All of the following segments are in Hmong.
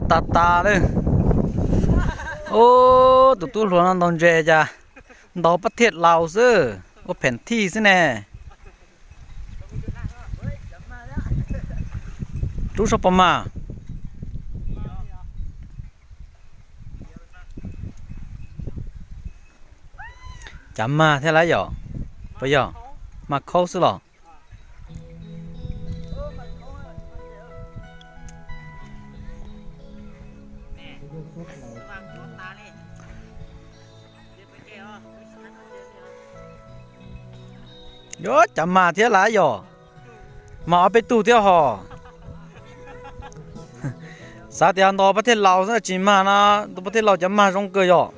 Tas tas lawm. Ub, tus tub hluas no ntaus ntses cas ntaus pab thiaj laus xwb, ua pheem thij xwb ne. Rub sab pos mas. Cav mag thiab lawm yom? Puas yog? Mag khaub xwb los? Yuav cav mag thiab lawm yom? Mag ob peb tug thiab hos. Xav tias ntaus pab thiaj laus xwb tsis mag na, ntaus pab thiaj laus cav mag zoo kawg yom.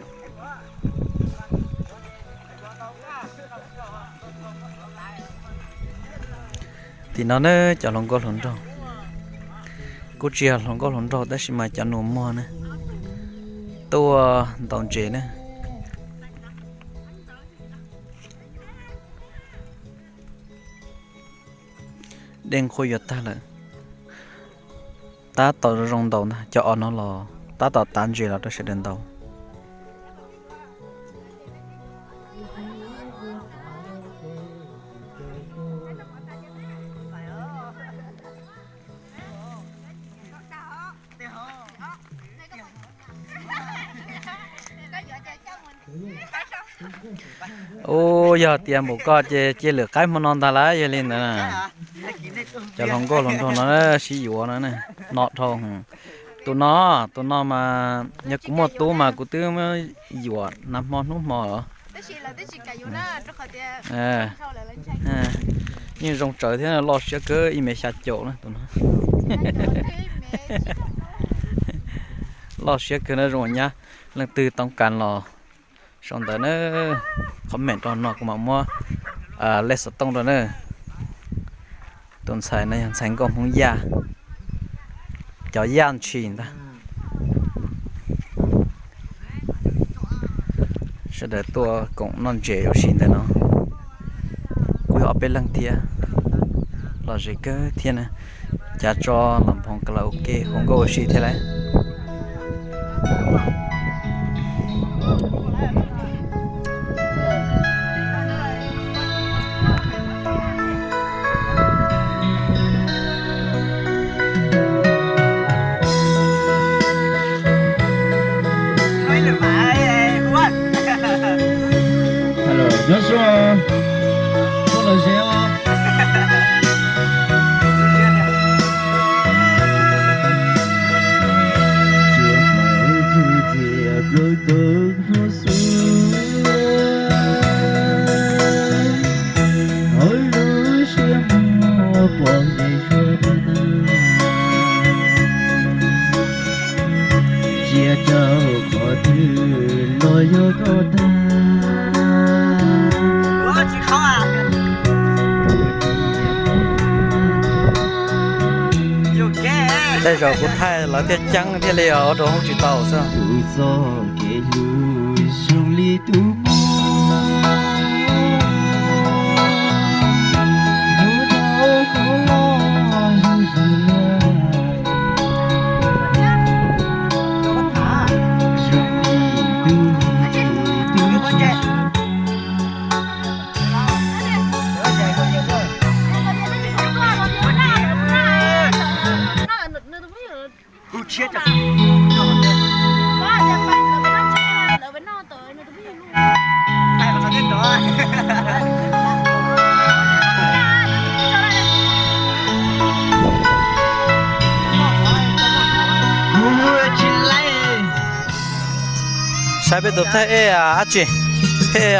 Tim no ne cov hluas nkauj hluas nraug, kuj tsis yog hluas nkauj hluas nraug tab sis mas cov nus muag ne tuaj ntaus ntses ne. Dej nqhuab yuav tag lawm, tab tom zoo ntaus ntag, cov os no los tab tom tav ntses los rau sawv daws ntaus. Ub, yog tias npaum koj ces cia lwm qaib hmo no ntag lawm, yog li ntawd cov hluas nkauj hluas nraug no sib yuav no, no dhau. Tus no, tus no mas yog kuv muaj tub mas kuv twb muab yuam nag hmo hnub hmo os. Yeej zoo tsawv thiab, loj siab kawg, ib mev xya caum na tus no. Loj siab kawg na, zoo nyab leej twg toob kas los sau ntawv na, comment rau no kuv mam muab lej xov tooj rau na. Tus ntxhais no yog ntxhais nkauj Hmoob Yaj, cov Yaj ntshis ntag. Sawv daws tuaj koom noj ntses ua si ntawm no, kuj yog ob peb leeg thiab, lom zem kawg thiab na. Cav tso los nphoo karaoke hu nkauj ua si thiab lauj. Nyob zoo, tuaj lom zem os. Txias plaws txuj ciam plaws tawg hlua xwb, hauv lub siab muag pom ntsej suab tag, ntsia rau qhov twg los yog koj tag. Tej zaum kuv thaij lawv thiaj ceeb thiaj li ua rau hoob tsis tau xwb. Tus txoj kev hlub zoo li tus muaj, hlub rau hlub los zuj zus, zoo li tus hlub tus tsis. Saib peb tus thaij ej dab tsi, ej,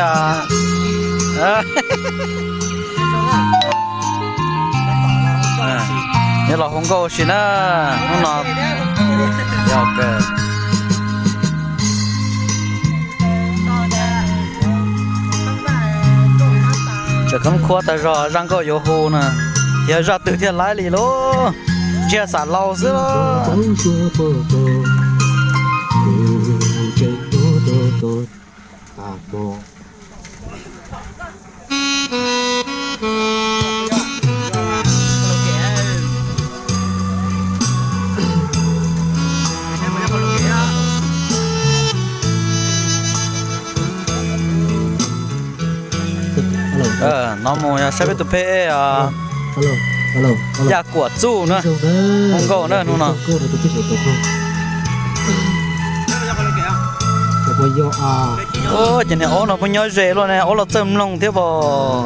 nyob los hu nkauj ua si na, hnub no yog kawg. Tseem khoob khuab tag zog, zaj nkauj yuav hu na, yog zaj twg thiaj laib li lauj, ntsiag xam laus xwb lauj. No mus yog saib peb tus pheb Yaj Kuam Txuj na, hu nkauj na hnub no. Ces niag aub no puas nyob ze luaj ne, aub los txawj mloog thiab pom.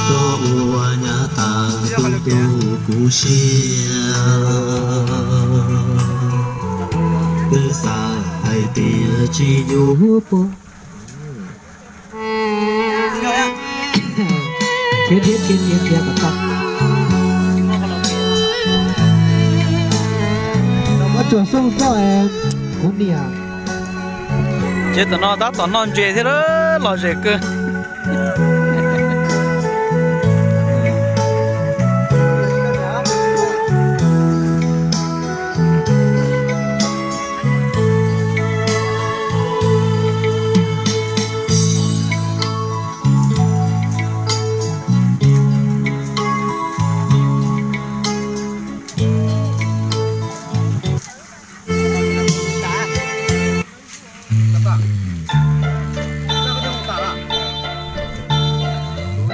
Koj ua nyab tas tu tu kuv siab, twb xav hais tias tsis yuav pom. Ces tam no tab tom noj ntses thiab, lom zem kawg.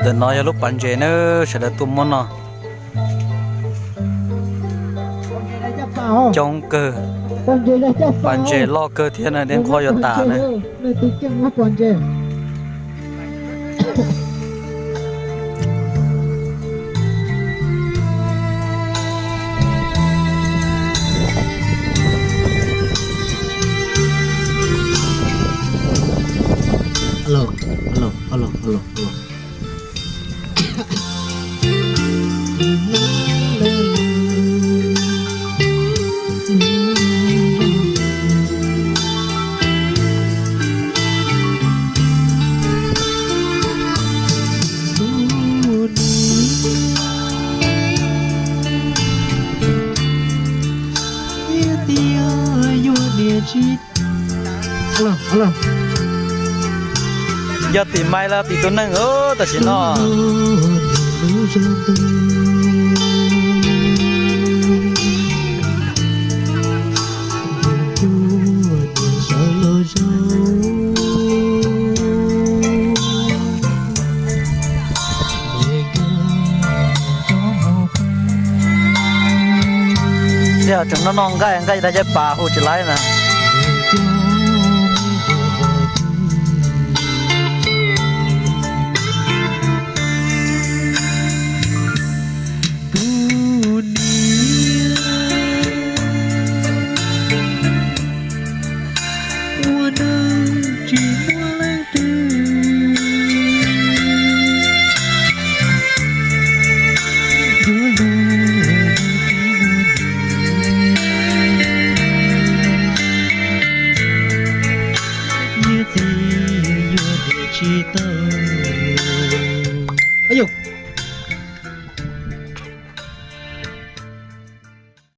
Ntawm no yog lub pas ntses na, sawv daws tuaj muab noj. Coob kawg, pas ntses loj kawg thiab na, dej nqhuab yuav tas na. Yog tim mais los tim tus neeg, tam sim no. Tej tseem noj noj nqaij, nqaij dag caj pas hu tsis laib na.